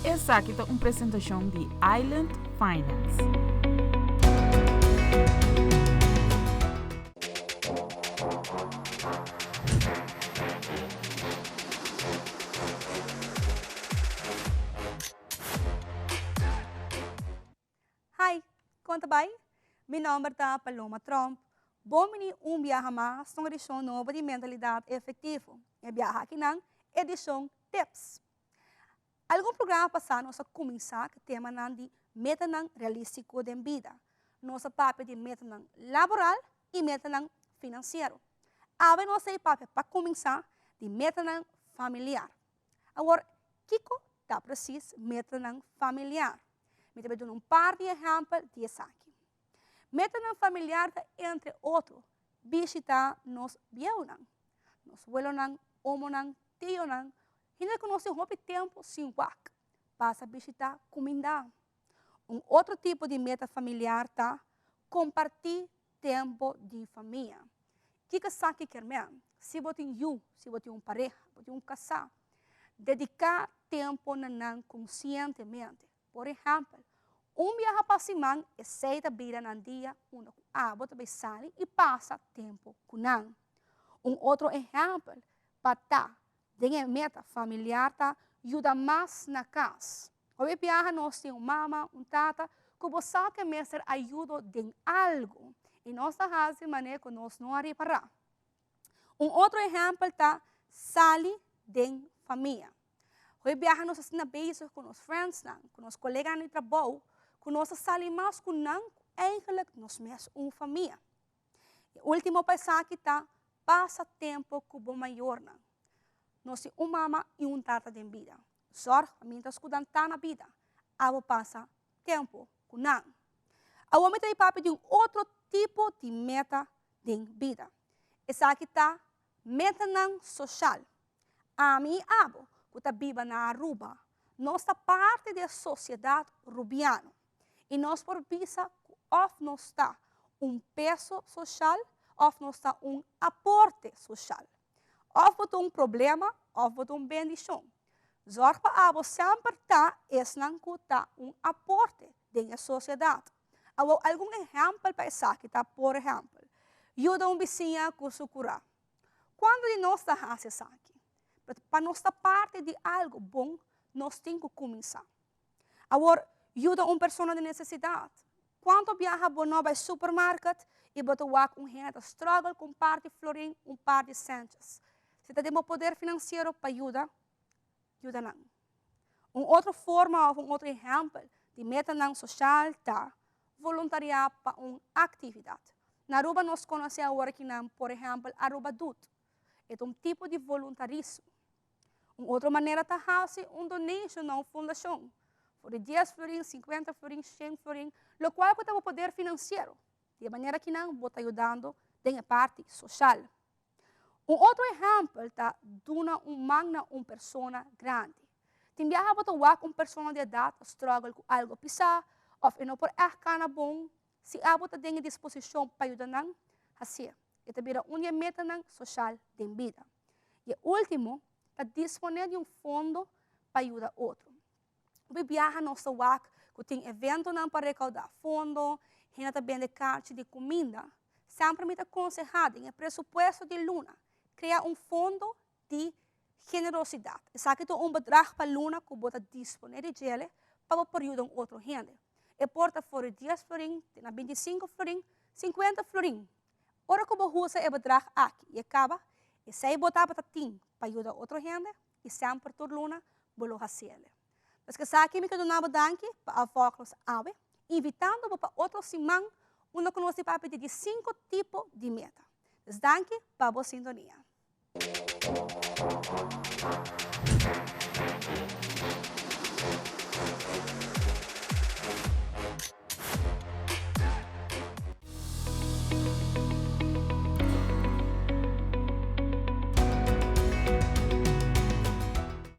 Esaki ta un presentashon di Island Finance. Hi, kon ta bai? Mi nòmber ta Paloma Tromp. Bon bini un biaha mas na un edishon nobo di Mentalidat Efektivo. E biaha akinan, edishon Tips. Algun programa pasá nos a kuminsá ku temanan di metanan realístiko den bida. Nos a papia di metanan laboral i metanan finansiero. Awe nos ta e papia pa kuminsá di metanan familiar. Awor, kiko ta presis metanan familiar? Mi ta bai duna un par di ehèmpel di esaki. Metanan familiar ta entre otro bishitá nos bieunan, nos welonan, omonan, tionan, hende ku nos tin hopi tempu sin wak, pasa bishitá kumindá. Un otro tipo di meta familiar ta kompartí tempu di famia. Kiko esaki kier men? Si bo tin yu, si bo tin un pareha, bo tin un kasá, dediká tempu na nan konsientemente. Por ehèmpel, un biaha pa siman esei ta bira nan dia unda ku abo ta bai sali i pasa tempu ku nan. Un otro ehèmpel pa ta den e meta familiar ta yuda mas na kas. Hopi biaha nos tin un mama, un tata ku bo sa ku e mester ayudo den algu i nos ta hasi manera ku nos no a ripará. Un otro ehèmpel ta sali den famia. Hopi biaha nos asina bezig ku nos friendsnan, ku nos koleganan di trabou, ku nos ta sali mas ku nan ku eigenlijk nos mes un famia. E último pa esaki ta pasa tempu ku bo mayornan. Nos tin un mama i un tata den bida. Zòrg pa mientras ku nan ta na bida, abo pasa tempu ku nan. Awor mi ta di papia di un otro tipo di meta den bida. Esaki ta metanan soshal. Ami i abo ku ta biba na Aruba, nos ta parti di e sosiedat rubiano i nos por bisa ku òf nos ta un peso soshal òf nos ta un aporte soshal. Òf bo ta un problema òf bo ta un bendishon. Zòrg pa abo semper ta esnan ku ta un aporte den e sosiedat. Awor algun ehèmpel pa esaki ta, por ehèmpel, yuda un bisiña ku su kurá. Kuantu di nos ta hasi esaki? Pero pa nos ta parti di algu bon, nos tin ku kuminsá. Awor, yuda un persona den nesesidat. Kuantu biaha bo no bai supermarket i bo ta wak un hende ta struggle ku un par di florin, un par di sèntjes? Si ta den bo poder finansiero pa yuda, yuda nan. Un otro forma òf un otro ehèmpel di metanan soshal ta voluntariá pa un aktividat. Na Aruba nos konosé awor kinan, por ehèmpel Aruba Doet. E ta un tipo di voluntarismo. Un otro manera ta hasi un donation na un fundashon, for di dies florin, sinkuenta florin, shen florin, lokual ku ta bo poder finansiero. Di e manera kinan bo ta yudando den e parti soshal. Un otro ehèmpel ta duna un man na un persona grandi. Tin biaha bo ta wak un persona di edat ta struggle ku algu pisá òf e no por ègt kana bon. Si abo ta den e disposishon pa yuda nan, hasié. E ta bira un di e metanan soshal den bida. I e último ta disponé di un fondo pa yuda otro. Hopi biaha nos ta wak ku tin eventonan pa rekaudá fondo, hende ta bende karchi di kuminda. Semper mi ta konsehá den e presupuesto di luna krea un fondo di generosidat. Esaki ta un bedrag pa luna ku bo ta disponé di djele pa bo por yuda un otro hende. E por ta for di dies florin te na bintisinku florin, sinkuenta florin. Ora ku bo usa e bedrag aki i e kaba, esei bo tabata tin pa yuda otro hende i semper tur luna bo lo hasiele. Pues esaki mi ke duna bo danki pa a vòg nos awe, invitando bo pa otro siman unda ku nos di papia di diesinku tipo di meta. Pues danki pa bo sintonia.